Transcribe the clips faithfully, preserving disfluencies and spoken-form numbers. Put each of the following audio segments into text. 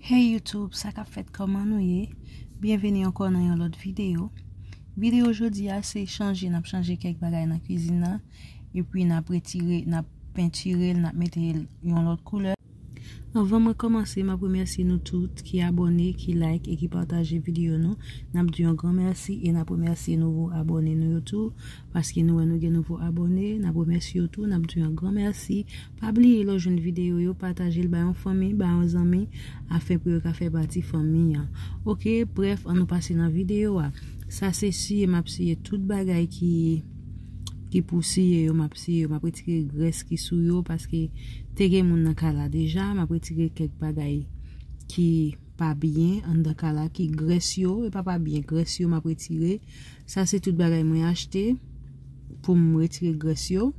Hey YouTube, sa k ap fèt, kòman nou ye? Byenveni ankò nan yon lòt videyo. Videyo jodi a se chanje, n ap chanje kèk bagay nan kwizin nan, epi n ap retire, n ap pentire l, n ap mete l yon lòt koulè. Anvan mwen kòmanse, m ap remèsye nou tout ki abòne, ki like e ki pataje videyo nou. N ap di yon gran mèsi e n ap remèsye nouvo abòne nou yo tou, paske nou wè nou gen nouvo abòne, n ap remèsye yo tou, n ap di yon gran mèsi. Pa bliye lè w jwenn videyo yo, pataje l bay yon fanmi, bay yon zanmi, afin pou yo ka fè pati fanmi an. Oke, brèf, ann nou pase nan videyo a. Sa se siye, m ap siye tout bagay ki, ki pou siye yo, m ap siye yo, m ap retire grès ki sou yo, paske te gen moun nan kay la deja, m ap retire kèk bagay ki pa byen anndan kay la, ki grès yo, e pa pa byen, grès yo, m ap retire. Sa se tout bagay mwen achte pou m retire grès yo.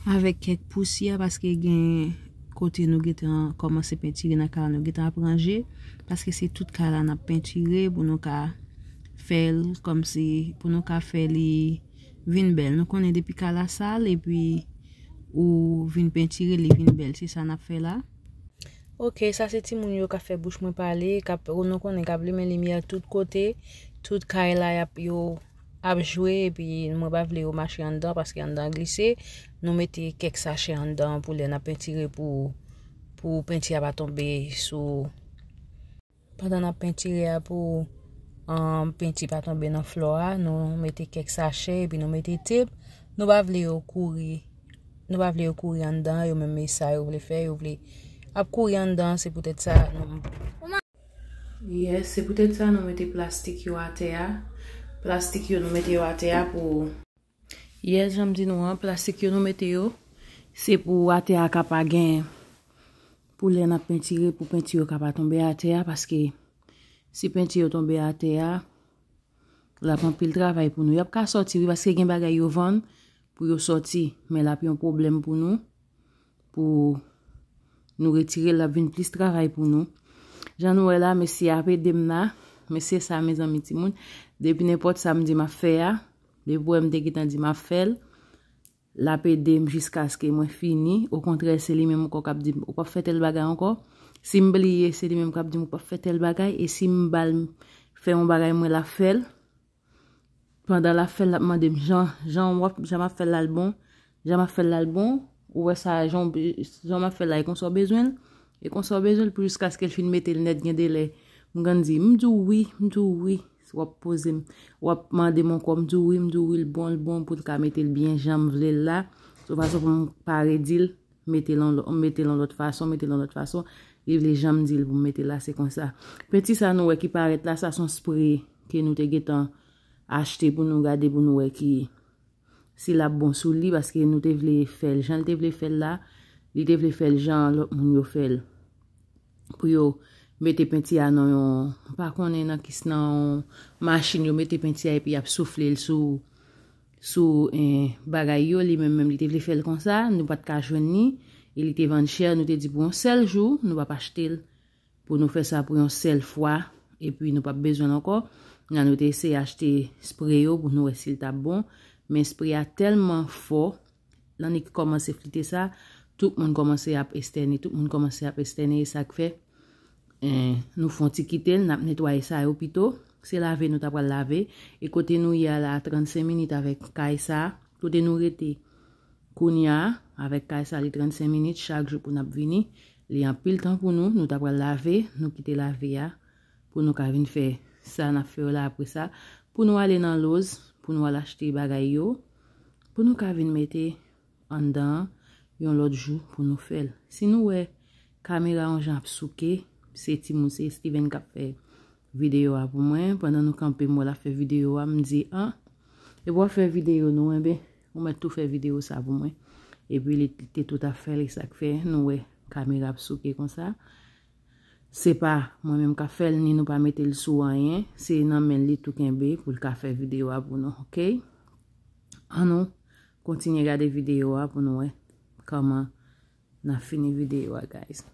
Avèk kèk pousyè, paske gen kote nou gentan kòmanse pentire nan kay la, nou gentan ap ranje, paske se tout kay la n ap pentire pou nou ka fè l kòmsi, pou nou ka fè li vin bèl. Nou konnen depi kay la sal, epi ou vin pentire, li vin bèl. Se sa n ap fè la. Oke, sa se timoun yo k ap fè bouch mwen pale, k ap, nou konnen k ap limen limyè tout kote, tout kay la y ap, yo ap jwe, epi mwen pa vle yo mache anndan, paske anndan glise. Nou mete kèk sachè anndan pou lè n ap pentire pou, pou penti a pa tonbe sou, pandan n ap pentire a pou, um, penti pa tonbe nan flò a, nou mete kèk sachè, epi nou mete tep. Nou pa vle yo kouri, nou pa vle yo kouri anndan, yo menm e sa yo vle fè, yo vle ap kouri anndan, se poutèt sa nou Yes, se poutèt sa nou mete plastik yo atè a. Plastik yo nou mete yo atè a pou Yes, jan m di nou an, plastik yo nou mete yo, se pou atè a ka pa gen, pou lè n ap pentire, pou penti yo ka pa tonbe atè a, paske si penti yo tonbe atè a, l ap anpil travay pou nou. Y ap ka sòti, wi, paske gen bagay yo vann pou yo sòti, men l ap yon pwoblèm pou nou, pou nou retire l, l ap vin plis travay pou nou. Jan nou wè la, mesye ap ede m la. Mesye sa, mezanmi, timoun, depi nenpòt sa m di m ap fè a, depi w wè m te gentan di m ap fè l, l ap ede m jiskaske mwen fini. Okontrè, se li menm ankò k ap di m, "Ou p ap fè tèl bagay ankò." Si m bliye, se li menm k ap di m, "Ou p ap fè tèl bagay." E si m ba l fè yon bagay, mwen l ap fè l. Pandan l ap fè l, l ap mande m, "Jan, jan w ap, jan m ap fè l la, l bon? Jan m ap fè l la, l bon? Ou wè sa, jan, jan m ap fè l la, e konsa w bezwen l? E konsa w bezwen l?" Pou jiskaske l fin mete l nèt, gen de lè, m konn di, "M di w wi, m di w wi." W ap poze m, w ap mande m ankò, "M di w wi, m di w wi, l bon, l bon," pou l ka mete l byen jan m vle l la. Se yon fason pou m pa redi l, mete l yon lò-, mete l yon lòt fason, mete l yon lòt fason. Li vle jan m di l pou m mete l la, se konsa. Penti sa nou wè ki parèt la, sa se yon spre ke nou te gentan achte pou nou gade, pou nou wè ki, si l ap bon sou li, paske nou te vle fè l jan l te vle fè l la, li te vle fè l jan lòt moun yo fè l. Pou yo mete penti a nan yon, m pa konnen nan kis, nan yon machin, yo mete penti a epi y ap soufle l sou, sou, eh, bagay yo, li menm, menm li te vle fè l konsa, nou pa t ka jwenn li, e li te vann chè, nou te di pou yon sèl jou, nou p ap achte l pou nou fè sa pou yon sèl fwa, epi nou p ap bezwen l ankò. Nan nou te eseye achte spre yo pou nou wè si l t ap bon, men spre a tèlman fò, lannik kòmanse flite sa, tout moun kòmanse ap estène, tout moun kòmanse ap estène, e sa k fè, eh, nou fè yon ti kite l, n ap netwaye sa yo pito. Se lave nou ta pral lave, e kote nou ye a la, trannsenk minit avèk kay sa, kote nou rete kounye a, avèk kay sa, li trannsenk minit chak jou pou n ap vini. Li anpil tan pou nou, nou ta pral lave, nou kite lave a, pou nou ka vin fè sa n ap fè yo la apre sa, pou nou ale nan Lowe's, pou nou al achte bagay yo, pou nou ka vin mete anndan an yon lòt jou pou nou fè l. Si nou wè kamera yon jan ap souke, se timoun, se Steven k ap fè videyo a pou mwen. Pandan nou kanpe, m wè l ap fè videyo a, m di, "An, epi w ap fè videyo nou, enben, ou mèt tou fè videyo sa pou mwen." Epi li te tout ap fè l, e sa k fè nou wè kamera ap souke konsa. Se pa mwen menm k ap fè l, ni nou pa mete l sou anyen. Se nan men l li tou kenbe pou l ka fè videyo a pou nou, oke? Ann nou kontinye gade videyo a pou nou wè kòman n ap fini videyo a, guys.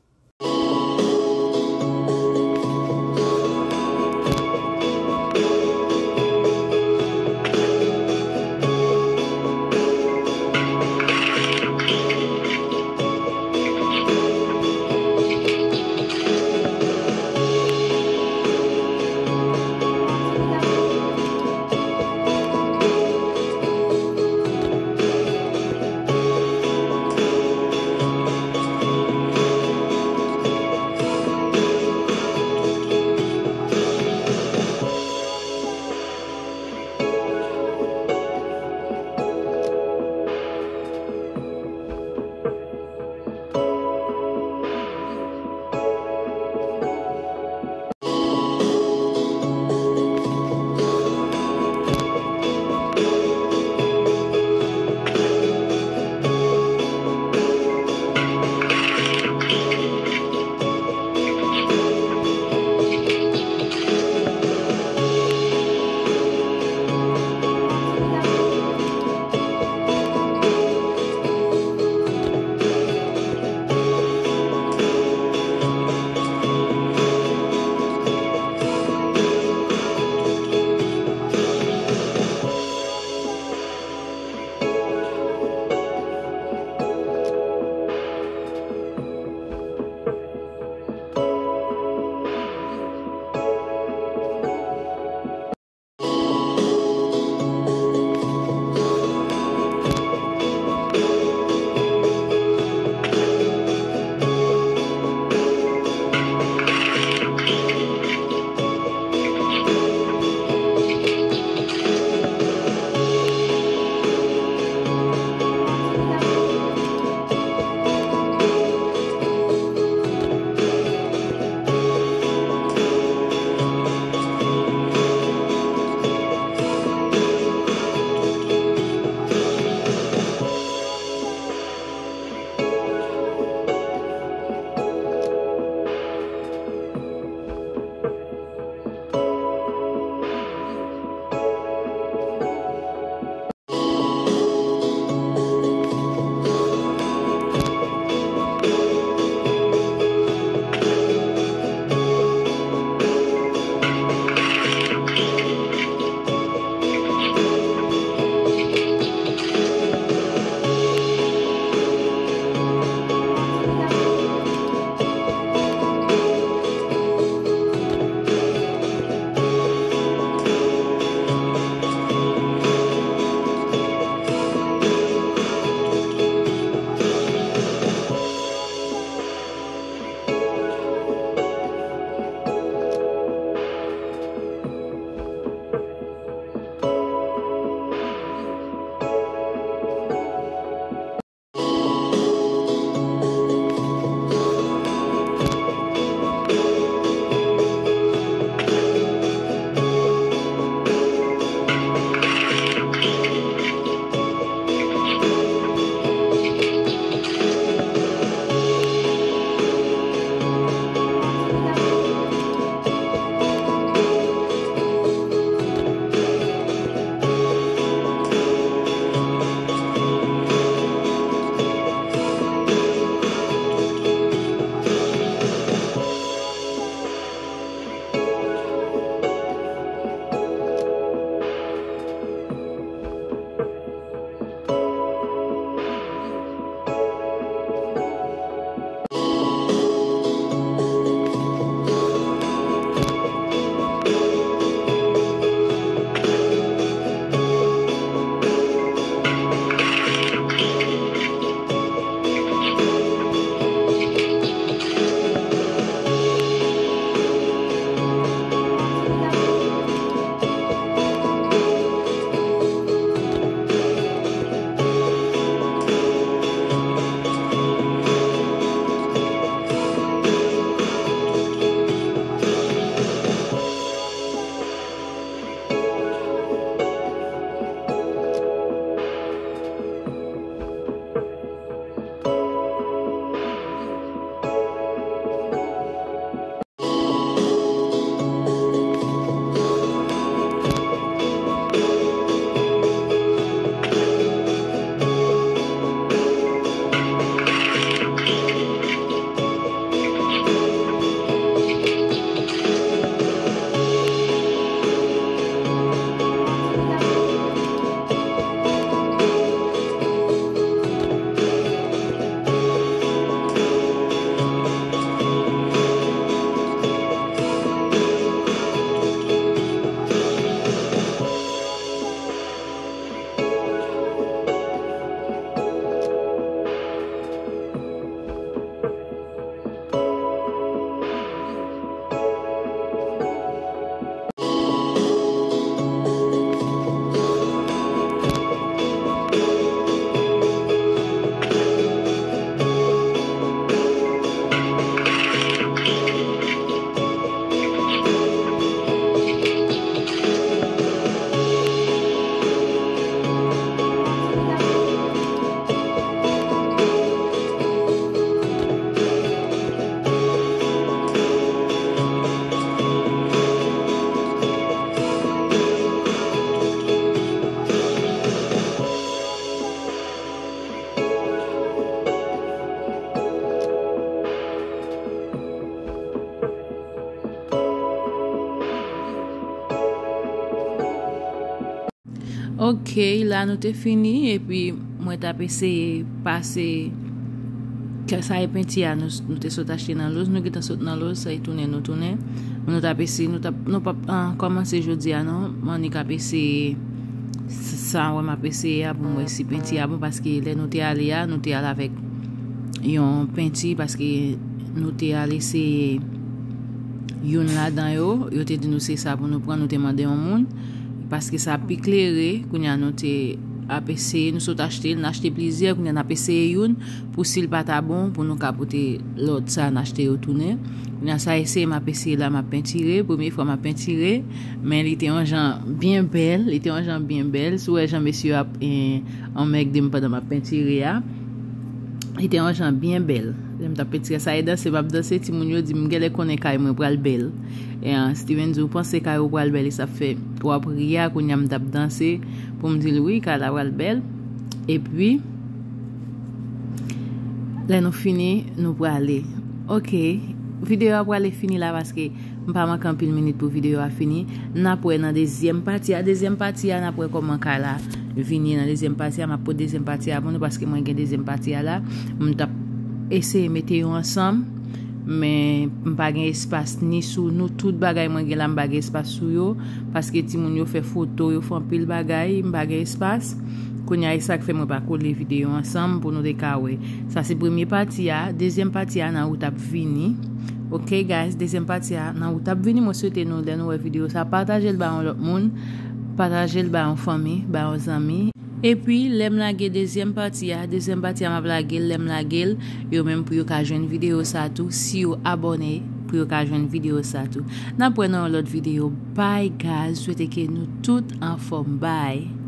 Ok, la nou te fini, epi mwen t ap eseye pase kè sa e penti a nou, nou te sot achte nan Lowe's, nou gentan sot nan Lowe's, sa e tounen nou tounen. Men nou t ap eseye, nou t ap, nou p ap ah, kòmanse jodi a non, Monique ap eseye s- sa wè m ap eseye a pou m wè si penti a bon, paske lè nou te ale a, nou te ale avèk yon penti, paske nou te ale eseye youn ladan yo, yo te di nou se sa pou nou pran, nou te mande yon moun, paske sa pi klere, kounye a nou te ap eseye, nou sot achte l, n achte plizyè, kounye a n ap eseye youn, pou si l pa ta bon, pou nou ka pote lòt sa n achte yo tounen. Kounye a sa eseye, m ap eseye la, m ap pentire, premye fwa m ap pentire, men li te yon jan byen bèl, li te yon jan byen bèl, si w wè jan mesye yo ap eh, anmègde m pandan m ap pentire a. Li te yon jan byen bèl. Lè m t ap pentire sa e danse, m ap danse, timoun yo di m genlè konnen kay mwen pral bèl. E an, Steven di, ou panse kay ou pral bèl, e sa fè w ap ri a, kounye a m t ap danse pou m di l wi, kay la pral bèl. Epi, lè nou fini, nou prale. Ok, videyo a prale fini la paske m pa manke anpil minit pou videyo a fini. N ap wè nan dezyèm pati a. Dezyèm pati a, n ap wè kòman kay la vini nan dezyèm pati a. M ap pote dezyèm pati a pou nou paske mwen gen dezyèm pati a la. M t ap eseye mete yo ansanm, men m pa gen espas ni sou nou tout bagay mwen gen la, m pa gen espas sou yo, paske timoun yo fè foto, yo fè anpil bagay, m pa gen espas. Kounye a, e sa k fè mwen pa kole videyo ansanm pou nou te ka wè. Sa se premye pati a, dezyèm pati a nan wout ap vini. Ok, guys, dezyèm pati a nan wout ap vini. Mwen swete nou, lè nou wè videyo sa, pataje l ba yon lòt moun, pataje l ba yon fanmi, ba yon zanmi. Epi, lè m lage dezyèm pati a, dezyèm pati a m ap lage l, lè m lage l, yo menm pou yo ka jwenn videyo sa tou, si yo abòne, pou yo ka jwenn videyo sa tou. N ap wè nan yon lòt videyo. Bye, guys, swete ke nou tout anfòm. Bye.